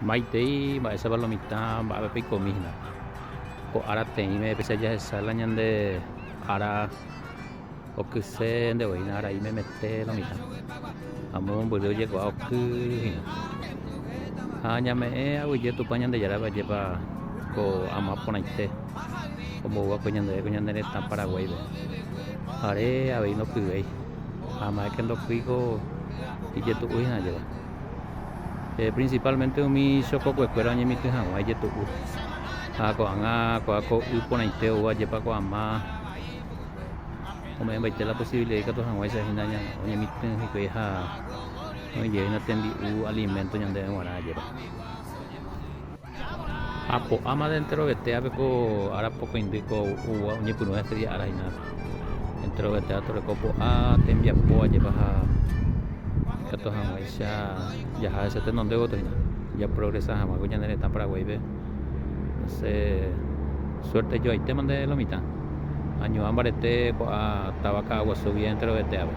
Maitei mba'éichapa lo mitã mba'épa peikomi hína. Ko ára teĩme péicha jahecha la ñande ára okyse nde voi hína arai memete lo mitã. Amo mombyry ojekuaa oky hína. Ha ñame'ẽ aguyje Tupã Ñandejárape ajépa ko ama porãite omboy'akue ñandéve ko ñane retã Paraguáipe. Are avei ndokyvéi. Ha amáke ndokýi ko ijetu'u hína ajépa. Principalmente umi chokokuekuéra oñemitỹ hag̃ua ijetu'u. Ha ko'ág̃a kóa ko y porãite ou ajépa ko ama ome'ẽmbaite la posibilidad ikatu hag̃uáicha hína oñemitỹ hikuái ha oĩjey hína tembi'u alimento ñandéve g̃uarã ajépa. Ha po'áma de enterovetéape ko ára pokõindy ko oúva oñepyrũ este ára hína enterovetéa toreko po'a tembiapo ajépa ha ikatu hag̃uáicha jaha hese tenonde gotyo hína japrogresa hag̃ua ko ñane retã Paraguáipe entonce suerte joaitéma nde lo mitã añuã mbarete ko'a táva Ka'aguasúgui enterovetéape.